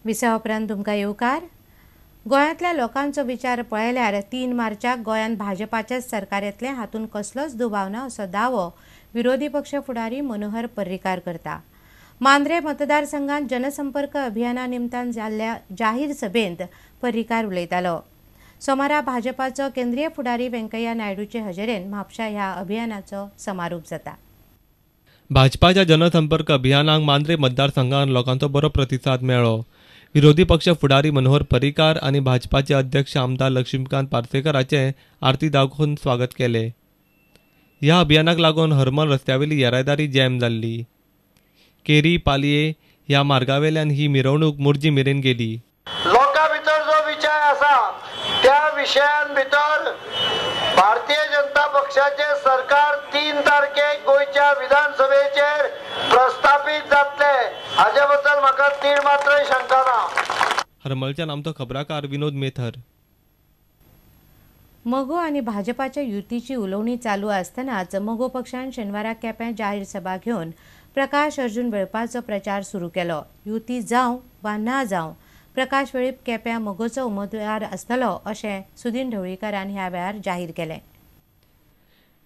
विसा उपरांत तुमकां येवकार. गोंयांतल्या लोकांचो विचार पळयल्यार 3 मार्चाक गोंयांत भाजपाचेच सरकार येतलें हातूंत कसलोच दुबाव ना असो दावो विरोधी पक्ष फुडारी मनोहर पर्रीकार करता. मांद्रे मतदारसंघात जनसंपर्क अभियाना निमतान जाल्ल्या जाहीर सभेंत पर्रीकार उलयतालो. सोमारा भाजपाचो केंद्रीय फुडारी व्यंकय्या नायडूचे हजेरेन म्हापशा ह्या अभियानाचो समारोप जाता. भाजपाच्या जनसंपर्क अभियानाक मांद्रे मतदारसंघात लोकांचो बरो प्रतिसाद मेळ्ळो. विरोधी पक्ष फुडारी मनोहर पर्रीकार आनी भाजपाचे अध्यक्ष आमदार लक्ष्मीकांत पार्सेकराचे आरती दाखोवन स्वागत केले. ह्या अभियानाक लागून हरमल रस्त्यावेली येरादारी जॅम जाल्ली. केरी पालये ह्या मार्गावेल्यान ही मिरवणूक मोरजी मेरेन गेली. लोकां भितर जो विचार आसा त्या विशयान भितर भारतीय जनता पक्षाचे सरकार 3 तारखेक गोंयच्या विधानसभेचेर प्रस्थापित जातले हाजे बद्दल म्हाका तीळ मात्र शंका ना. हरमलच्यान आमचो खबराकार विनोद मेथर. मगो आनी भाजपाच्या युतीची उलोवणी चालू आसतनाच मगो पक्षान शेनवारा केप्यां जाहीर सभा घेवन प्रकाश अर्जुन वेळपाचो प्रचार सुरू केलो. युती जावं वा ना जावं प्रकाश वेळीप केप्यां मगोचो उमेदवार आसतलो अशें सुदीन ढवळीकारान ह्या वेळार जाहीर केलें.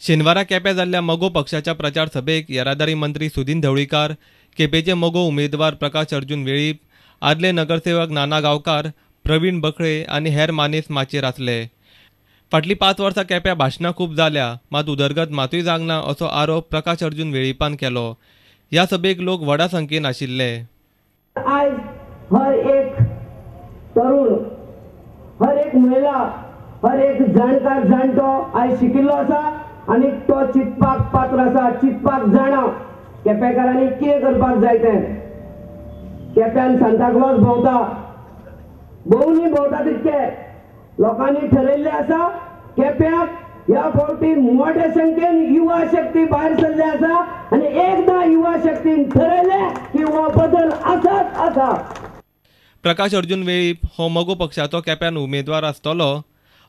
शेनवारा केप्यां जाल्ल्या मगो पक्षाच्या प्रचार सभेक येरादारी मंत्री सुदीन ढवळीकार, केपेचे मगो उमेदवार प्रकाश अर्जुन वेळीप, आदले नगरसेवक नाना गांवकार, प्रवीण बखळे आनी हेर मानेस्त माचयेर आसले. फाटलीं 5 वर्सां केप्यां भाशणां खूब जाल्या मात उदरगत मातूय जावंक ना असो आरोप प्रकाश अर्जुन वेळीपान केलो. ह्या सभेक लोक व्हडा संख्येन आशिल्ले. आयज हर एक तरुण, हर एक महिला, हर एक जाणकार जाणटो आयज शिकिल्लो आसा आनी तो चिंतपाक पात्र आसा, चिंतपाक जाणा केपेंकारांनी कितें करपाक जाय तें. केप्यान सांताक्लॉज भोंवता, भोंवनी भोंवता तितके लोकांनी ठरयल्लें आसा केप्याक ह्या फावटी मोठ्या संख्येन युवा शक्ती भायर सरली आसा आनी एकदां युवा शक्तीन ठरयलें की हो बदल आसाच आसा. प्रकाश अर्जुन वेळीप हो मगो पक्षाचो केप्यान उमेदवार आसतलो.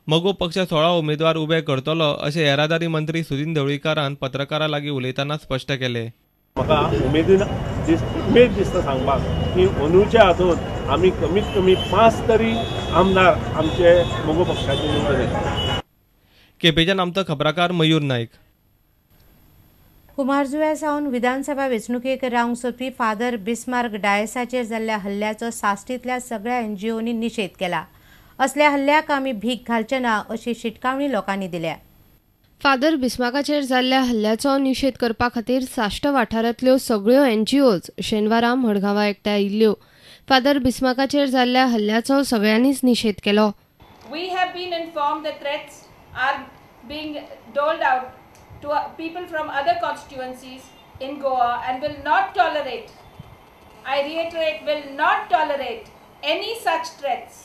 मगो पक्ष 16 उमेदवार उबे करतलो अशें येरादारी मंत्री सुदीन ढवळीकारान पत्रकारां लागीं उलयतना स्पश्ट केलें. म्हाका उमेद दिसता सांगपाक की अंदूच्या हातूंत आमी कमीत कमी 5 तरी आमदार आमचे मगो पक्षाचे निवडून येतले. केपेच्यान आमचो खबराकार मयूर नायक. कुमारजुव्या सावन विधानसभा वेंचणुकेक रावंक सोदपी फादर बिस्मार्क डायसाचेर जाल्ल्या हल्ल्याचो साश्टींतल्या सगळ्या एनजीओनी निशेध केला. असल्या हल्ल्याक आमी भीक घालचे ना अशी शिटकावणी लोकांनी दिल्या. फादर बिस्मार्काचेर जाल्ल्या हल्ल्याचो निशेध करपा खातीर साश्ट वाठारांतल्यो सगळ्यो एनजीओज शेनवारा मडगांवां एकठांय आयिल्ल्यो. फादर बिस्मार्काचेर जाल्ल्या हल्ल्याचो सगळ्यांनीच निशेध केलो. We have been informed that threats are being doled out to people from other constituencies in Goa and will not tolerate, I reiterate, will not tolerate any such threats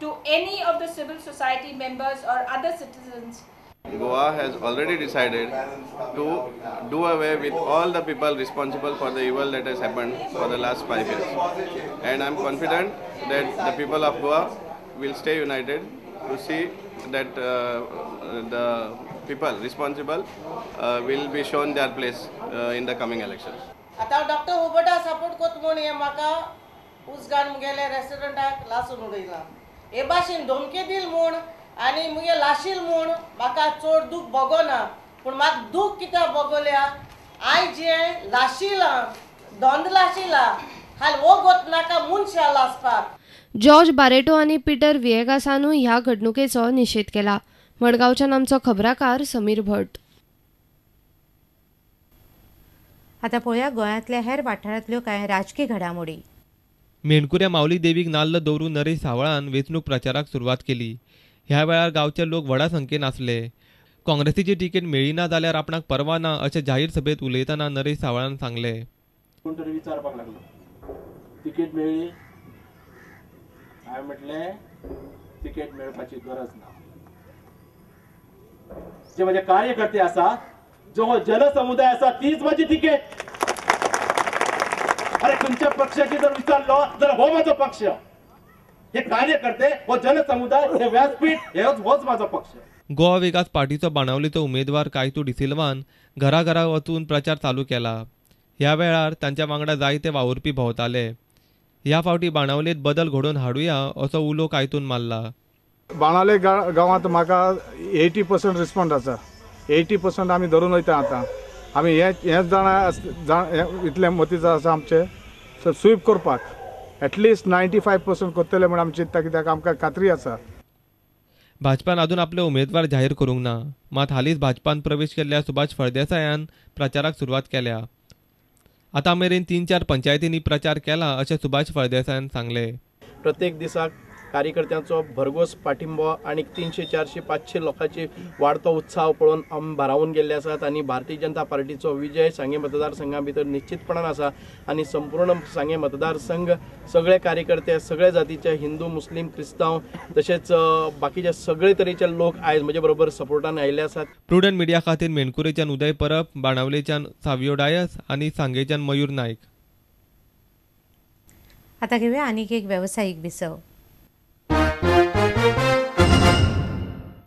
to any of the civil society members or other citizens. Goa has already decided to do away with all the people responsible for the evil that has happened for the last 5 years. And I am confident that the people of Goa will stay united to see that the people responsible will be shown their place in the coming elections. आता doctor हुबर्टा support कोत म्हूण हे म्हाका उसगान मुगेले रेस्टॉरंटाक लासून उडयला. हे भाशेन धमकी दिल म्हूण आनी मुगे लाशील म्हूण म्हाका चड दूख भोगना, पूण म्हाका दूख कित्याक भोगल्या, आयज हें लाशिलां दोंद लाशिलां हाल वोगोत नाका मनशां लासपाक. जॉर्ज बारेटो आनी पीटर विएगासानूय ह्या घडणुकेचो निशेध केला. मडगांवच्यान आमचो खबराकार समीर भट. आतां पळोवया गोंयांतल्या हेर वाठारांतल्यो कांय राजकी घडामोडी. मेणकुऱ्या माऊली देवीक नाल्ल दवरून नरेश सावळान वेंचणूक प्रचाराक सुरवात केली. ह्या वेळार गांवचे लोक व्हडा संख्येन आसले. काँग्रेसीची तिकेट मेळ्ळी ना जाल्यार आपणाक परवा ना अशें जाहीर सभेंत उलयतना नरेश सावळान सांगलें. कोण तरी विचारपाक लागलो तिकेट मेळ्ळी, हांवें म्हटलें तिकेट मेळपाची गरज ना. जे म्हजे कार्यकर्ते आसा, जो जनसमुदाय आसा, तीच माझी तिकेट. अरे खंयच्या पक्षाची जर विचारलो जाल्यार हो माझो पक्ष, हे कार्यकर्ते, हो जनसमुदाय, हे व्यासपीठ, होच माझो पक्ष. गोवा विकास पार्टीचो बाणावलीचो उमेदवार कायतू डिसिल्वान घराघरा वचून प्रचार चालू केला. ह्या वेळार तांच्या वांगडा जायते वावुरपी भोंवताले. ह्या फावटी बाणावलेंत बदल घडोवन हाडुया असो उलो कायतून मारला. बाणावले गांवांत म्हाका 80% रिस्पॉन्स आसा. 80% आमी धरून वयता. आतां आमी हें जाणा इतलें मतीचो आसा आमचें स्वीप करपाक एटलिस्ट 95% करतले म्हूण आमी चिंतता, कित्याक आमकां खात्री आसा. भाजपान अजून आपले उमेदवार जाहीर करूंक ना. मात हालींच भाजपान प्रवेश केल्ल्या सुभाष फळदेसायान प्रचाराक सुरवात केल्या. आतां मेरेन 3-4 पंचायतींनी प्रचार केला अशें सुभाष फळदेसायान सांगलें. प्रत्येक दिसाक कार्यकर्त्यांचो भरघोस पाठिंबो आनी 300, 400, 500 लोकांची वाडतो उत्साह पळोवन आमी भारावन गेल्ले आसात आनी भारतीय जनता पार्टीचो विजय सांगें मतदारसंघा भितर निश्चितपणान आसा आनी संपूर्ण सांगें मतदारसंघ सगळे कार्यकर्ते सगळे जातीचे हिंदू, मुस्लीम, क्रिस्तांव तशेंच बाकीचे सगळे तरेचे लोक आयज म्हजे बरोबर सपोर्टान आयिल्ले आसात. प्रुडंट मिडिया खातीर मेणकुरेच्यान उदय परब, बाणावलेच्यान सावियो डायस आनी सांगेच्यान मयूर नायक. आतां घेवया आनीक एक वेवसायीक विसव.